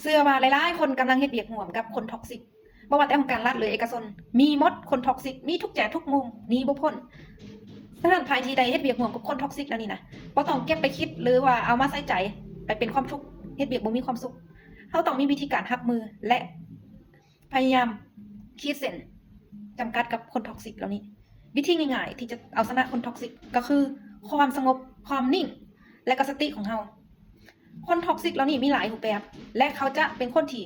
ເຊື່ອວ່າຫຼາຍໆຄົນກຳລັງເຮັດວຽກຮ່ວມກັບຄົນທັອກຊິກ, ບໍ່ວ່າແຕ່ອົງການລັດ ຫຼື ເອກະຊົນ, ມີໝົດຄົນທັອກຊິກ, ມີທຸກແຈທຸກມຸມ, ໜີບໍ່ພົ້ນ. ສະນັ້ນ ໃຜທີ່ໄດ້ເຮັດວຽກຮ່ວມກັບຄົນທັອກຊິກແລ້ວນີ້ນະ, ບໍ່ຕ້ອງເກັບໄປຄິດ ຫຼືວ່າເອົາມາໃສ່ໃຈ ໄປເປັນຄວາມທຸກ, ເຮັດວຽກບໍ່ມີຄວາມສຸກ. ເຮົາຕ້ອງມີວິທີການຮັບມື ແລະ ພະຍາຍາມຂີດເສັ້ນຈຳກັດກັບຄົນທັອກຊິກເຫຼົ່ານີ້. ວິທີງ່າຍໆທີ່ຈະເອົາຊະນະຄົນທັອກຊິກ ກໍຄືຄວາມສະຫງົບ, ຄວາມນິ່ງ ແລະ ກໍສະຕິຂອງເຮົາ. ຄົນທັອກຊິກເຫຼົ່ານີ້ມີຫຼາຍຮູບແບບ ແລະ ເຂົາຈະເປັນຄົນທີ່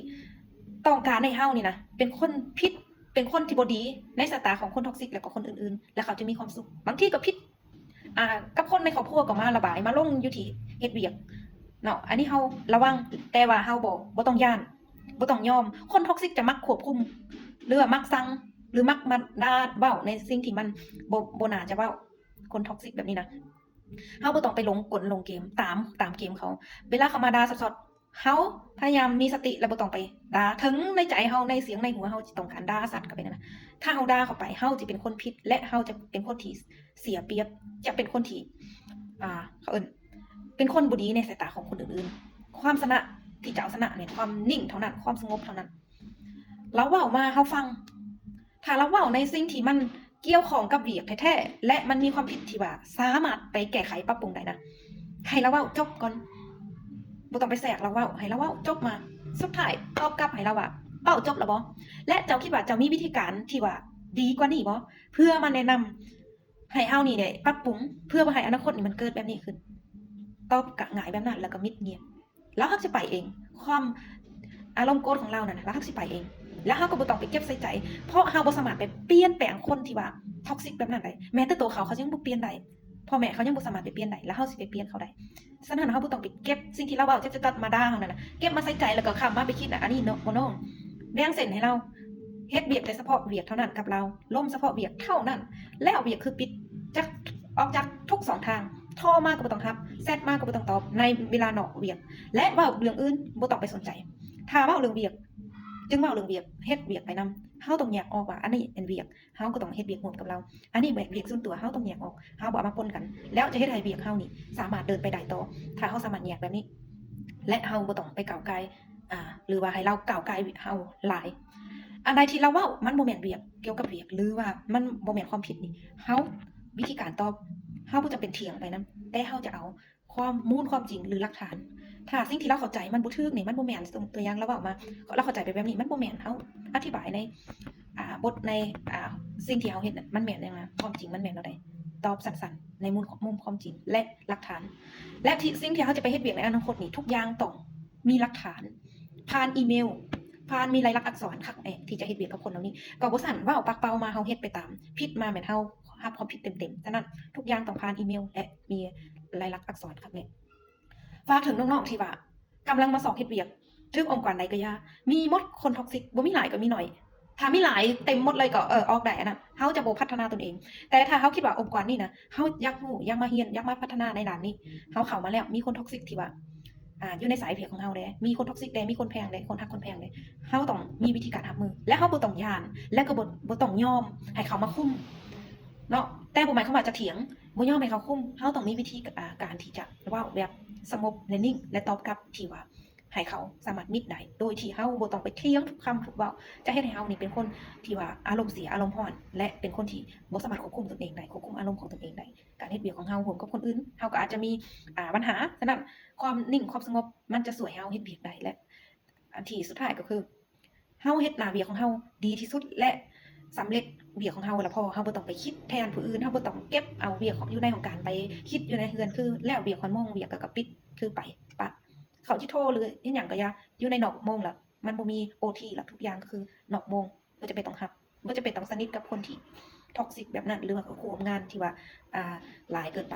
ຕ້ອງການໃຫ້ເຮົານີ້ນະ ເປັນຄົນຜິດ, ເປັນຄົນທີ່ບໍ່ດີໃນສາຍຕາຂອງຄົນທັອກຊິກ ແລະ ກໍຄົນອື່ນໆ ແລະ ເຂົາຈະມີຄວາມສຸກ. ບາງທີກໍຜິດ ອ່າ ກັບຄົນໃນຄອບຄົວກໍມາລະບາຍ ມາລົງຢູ່ທີ່ເຮັດວຽກເນາະ. ອັນນີ້ເຮົາລະວັງ, ແຕ່ວ່າເຮົາບໍ່, ບໍ່ຕ້ອງຢ້ານ, ບໍ່ຕ້ອງຍອມ. ຄົນທັອກຊິກຈະມັກຄວບຄຸມ ຫຼືວ່າມັກສັ່ງ ຫຼືມັກມາດ່າເວົ້າໃນສິ່ງທີ່ມັນບໍ່, ບໍ່ໜ້າຈະເວົ້າ. ຄົນທັອກຊິກແບບນີ້ນະ ເຮົາບໍ່ຕ້ອງໄປຫຼົງກົນຫຼົງເກມ ຕາມ, ຕາມເກມເຂົາ. ເວລາເຂົາມາດ່າຊັດໆ ເຮົາພະຍາຍາມມີສະຕິ ແລະ ບໍ່ຕ້ອງໄປດ່າ. ເຖິງໃນໃຈເຮົາ, ໃນສຽງໃນຫົວເຮົາຈະຕ້ອງການດ່າຊັດເຂົ້າໄປນັ້ນນະ, ຖ້າເຮົາດ່າເຂົ້າໄປ ເຮົາຈະເປັນຄົນຜິດ ແລະ ເຮົາຈະເປັນຄົນທີ່ເສຍປຽບ, ຈະເປັນຄົນທີ່ ອ່າ ເຂົາເອີ້ນ ເປັນຄົນບໍ່ດີໃນສາຍຕາຂອງຄົນອື່ນໆ. ຄວາມຊະນະທີ່ຈະເອົາຊະນະແມ່ນຄວາມນິ່ງເທົ່ານັ້ນ, ຄວາມສະຫງົບເທົ່ານັ້ນ. ລາວເວົ້າມາເຮົາຟັງ. ຖ້າລາວເວົ້າໃນສິ່ງທີ່ມັນກ່ຽວຂ້ອງກັບວຽກແທ້ໆ ແລະ ມັນມີຄວາມຜິດທີ່ວ່າສາມາດໄປແກ້ໄຂປັບປຸງໄດ້ນະ, ໃຫ້ລາວເວົ້າຈົບກ່ອນ. ບໍ່ຕ້ອງໄປແຊກລາວເວົ້າ, ໃຫ້ລາວເວົ້າຈົບມາ. ສຸດທ້າຍຕອບກັບໃຫ້ລາວວ່າ ເວົ້າຈົບແລ້ວບໍ່? ແລະ ເຈົ້າຄິດວ່າເຈົ້າມີວິທີການທີ່ວ່າດີກວ່ານີ້ບໍ່? ເພື່ອມາແນະນຳໃຫ້ເຮົານີ້ໄດ້ປັບປຸງ, ເພື່ອບໍ່ໃຫ້ອະນາຄົດນີ້ມັນເກີດແບບນີ້ຂຶ້ນ. ຕອບກະງ່າຍແບບນັ້ນ ແລ້ວກໍມິດງຽບ. ລາວຮັກຊິໄປເອງ. ຄວາມອາລົມໂກດຂອງລາວນັ້ນນະ ລາວຮັກຊິໄປເອງ ແລ້ວເຮົາກໍບໍ່ຕ້ອງໄປເກັບໃສ່ໃຈ, ເພາະເຮົາບໍ່ສາມາດໄປປ່ຽນແປງຄົນທີ່ວ່າທັອກຊິກແບບນັ້ນໄດ້. ແມ້ແຕ່ໂຕເຂົາ, ເຂົາຍັງບໍ່ປ່ຽນໄດ້. ພໍ່ແມ່ເຂົາຍັງບໍ່ສາມາດໄປປ່ຽນໄດ້, ແລ້ວເຮົາຊິໄປປ່ຽນເຂົາໄດ້? ສະນັ້ນ ເຮົາບໍ່ຕ້ອງໄປເກັບສິ່ງທີ່ລາວເວົ້າຈັກໆມາດ່າເຮົານັ້ນນະ, ເກັບມາໃສ່ໃຈ ແລ້ວກໍຂ້າມມາໄປຄິດນະ, ອັນນີ້ເນາະ ບໍ່ນ້ອງ. ແບ່ງເສັ້ນໃຫ້ລາວ, ເຮັດວຽກແຕ່ສະເພາະວຽກເທົ່ານັ້ນກັບລາວ, ລົມສະເພາະວຽກເທົ່ານັ້ນ, ແລ້ວວຽກຄືປິດຈາກ, ອອກຈາກທຸກຊ່ອງທາງ. ໂທມາກໍບໍ່ຕ້ອງຮັບ, ແຊັດມາກໍບໍ່ຕ້ອງຕອບໃນເວລານອກວຽກ ແລະ ເວົ້າເລື່ອງອື່ນບໍ່ຕ້ອງໄປສົນໃຈ. ຖ້າເວົ້າເລື່ອງວຽກ ຈຶ່ງເວົ້າເລື່ອງວຽກ, ເຮັດວຽກໄປນຳ. ເຮົາຕ້ອງແຍກອອກວ່າ ອັນນີ້ແມ່ນວຽກ, ເຮົາກໍຕ້ອງເຮັດວຽກຮ່ວມກັບລາວ. ອັນນີ້ແມ່ນວຽກສ່ວນຕົວ, ເຮົາຕ້ອງແຍກອອກ. ເຮົາບໍ່ເອົາມາປົນກັນ, ແລ້ວຈະເຮັດໃຫ້ວຽກເຮົານີ້ສາມາດເດີນໄປໄດ້ຕໍ່, ຖ້າເຮົາສາມາດແຍກແບບນີ້ ແລະ ເຮົາບໍ່ຕ້ອງໄປກ້າວກ່າຍ ອ່າ ຫຼືວ່າໃຫ້ລາວກ້າວກ່າຍເຮົາຫຼາຍ. ອັນໃດທີ່ລາວເວົ້າມັນບໍ່ແມ່ນວຽກ, ກ່ຽວກັບວຽກ ຫຼືວ່າມັນບໍ່ແມ່ນຄວາມຜິດນີ້, ເຮົາ, ວິທີການຕອບ, ເຮົາບໍ່ຈຳເປັນຖຽງໄປນຳ, ແຕ່ເຮົາຈະເອົາ ຄວາມມູນຄວາມຈິງ ຫຼື ຫຼັກຖານ. ຖ້າສິ່ງທີ່ລາວເຂົ້າໃຈມັນບໍ່ຖືກນີ້, ມັນບໍ່ແມ່ນ, ຕົວຢ່າງລາວເວົ້າມາ, ລາວເຂົ້າໃຈໄປແບບນີ້, ມັນບໍ່ແມ່ນ, ເຮົາອະທິບາຍໃນ, ອ່າ, ບົດໃນ, ອ່າ, ສິ່ງທີ່ເຮົາເຮັດນັ້ນ ມັນແມ່ນຫຍັງນະ, ຄວາມຈິງມັນແມ່ນແນວໃດ? ຕອບສັ້ນໆ ໃນມຸມ, ມຸມຄວາມຈິງ ແລະ ຫຼັກຖານ. ແລະ ທີ່, ສິ່ງທີ່ເຮົາຈະໄປເຮັດວຽກໃນອະນາຄົດນີ້, ທຸກຢ່າງຕ້ອງມີຫຼັກຖານ, ຜ່ານອີເມວ, ຜ່ານມີລາຍລັກອັກສອນຄັກແນ່ ທີ່ຈະເຮັດວຽກກັບຄົນເຫຼົ່ານີ້. ກໍບໍ່ຊັ້ນເວົ້າປາກເປົ່າມາ, ເຮົາເຮັດໄປຕາມ, ຜິດມາແມ່ນເຮົາ ຮັບຄວາມຜິດເຕັມໆ. ສະນັ້ນ ທຸກຢ່າງຕ້ອງຜ່ານອີເມວ ແລະ ມີລາຍລັກອັກສອນຄັກແນ່. ຝາກເຖິງນ້ອງໆທີ່ວ່າກຳລັງມາຊອກເຮັດວຽກ, ຖືກອົງການໃດກໍຢ່າ, ມີໝົດຄົນທັອກຊິກ, ບໍ່ມີຫຼາຍກໍມີໜ້ອຍ. ຖ້າມີຫຼາຍເຕັມໝົດເລີຍກໍ, ເອີ, ອອກໄດ້, ອັນນັ້ນເຮົາຈະບໍ່ພັດທະນາຕົນເອງ. ແຕ່ຖ້າເຮົາຄິດວ່າອົງການນີ້ນະ, ເຮົາຢາກຮູ້, ຢາກມາຮຽນ, ຢາກມາພັດທະນາໃນດ້ານນີ້, ເຮົາເຂົ້າມາແລ້ວ, ມີຄົນທັອກຊິກທີ່ວ່າ ອ່າ ຢູ່ໃນສາຍວຽກຂອງເຮົາແດ່, ມີຄົນທັອກຊິກແດ່, ມີຄົນແພງແດ່, ຄົນຮັກຄົນແພງແດ່. ເຮົາຕ້ອງມີວິທີການຮັບມື ແລະ ເຮົາບໍ່ຕ້ອງຢ້ານ ແລະ ກໍບໍ່, ບໍ່ຕ້ອງຍອມໃຫ້ເຂົາມາຄຸມເນາະ. ແຕ່ບໍ່ໝາຍຄວາມວ່າຈະຖຽງ, ບໍ່ຍອມໃຫ້ເຂົາຄຸມ. ເຮົາຕ້ອງມີວິທີ, ອ່າ, ການທີ່ຈະເວົ້າແບບສະຫງົບ ແລະ ນິ່ງ ແລະ ຕອບກັບທີ່ວ່າໃຫ້ເຂົາສາມາດມິດໄດ້ ໂດຍທີ່ເຮົາບໍ່ຕ້ອງໄປຖຽງທຸກຄຳທຸກເວົ້າ. ຈະເຮັດໃຫ້ເຮົານີ້ເປັນຄົນທີ່ວ່າອາລົມເສຍ, ອາລົມຮ້ອນ ແລະ ເປັນຄົນທີ່ບໍ່ສາມາດຄວບຄຸມຕົນເອງໄດ້, ຄວບຄຸມອາລົມຂອງຕົນເອງໄດ້. ການເຮັດວຽກຂອງເຮົາຮ່ວມກັບຄົນອື່ນ, ເຮົາກໍອາດຈະມີ, ອ່າ, ບັນຫາ. ສະນັ້ນ ຄວາມນິ່ງ, ຄວາມສະຫງົບ ມັນຈະຊ່ວຍໃຫ້ເຮົາເຮັດວຽກໄດ້ ແລະ ອັນທີ່ສຸດທ້າຍກໍຄື ເຮົາເຮັດໜ້າວຽກຂອງເຮົາດີທີ່ສຸດ ແລະ ສຳເລັດວຽກຂອງເຮົາແລ້ວພໍ. ເຮົາບໍ່ຕ້ອງໄປຄິດແທນຜູ້ອື່ນ, ເຮົາບໍ່ຕ້ອງເກັບເອົາວຽກຂອງ, ຢູ່ໃນຫ້ອງການໄປຄິດຢູ່ໃນເຮືອນ, ຄືແລ້ວວຽກຮອດໂມງ, ວຽກກໍ, ກໍປິດ, ຄືໄປ, ປະ. ເຂົາຊິໂທ ຫຼື ເຮັດຫຍັງກໍຢ່າ, ຢູ່ໃນນອກໂມງລະ, ມັນບໍ່ມີໂອທີລະ, ທຸກຢ່າງກໍຄືນອກໂມງ. ບໍ່ຈຳເປັນຕ້ອງຮັບ, ບໍ່ຈຳເປັນຕ້ອງສະໜິດກັບຄົນທີ່ທັອກຊິກແບບນັ້ນ ຫຼືວ່າຄູ່ຮ່ວມງານທີ່ວ່າ, ອ່າ, ຫຼາຍເກີນໄປ.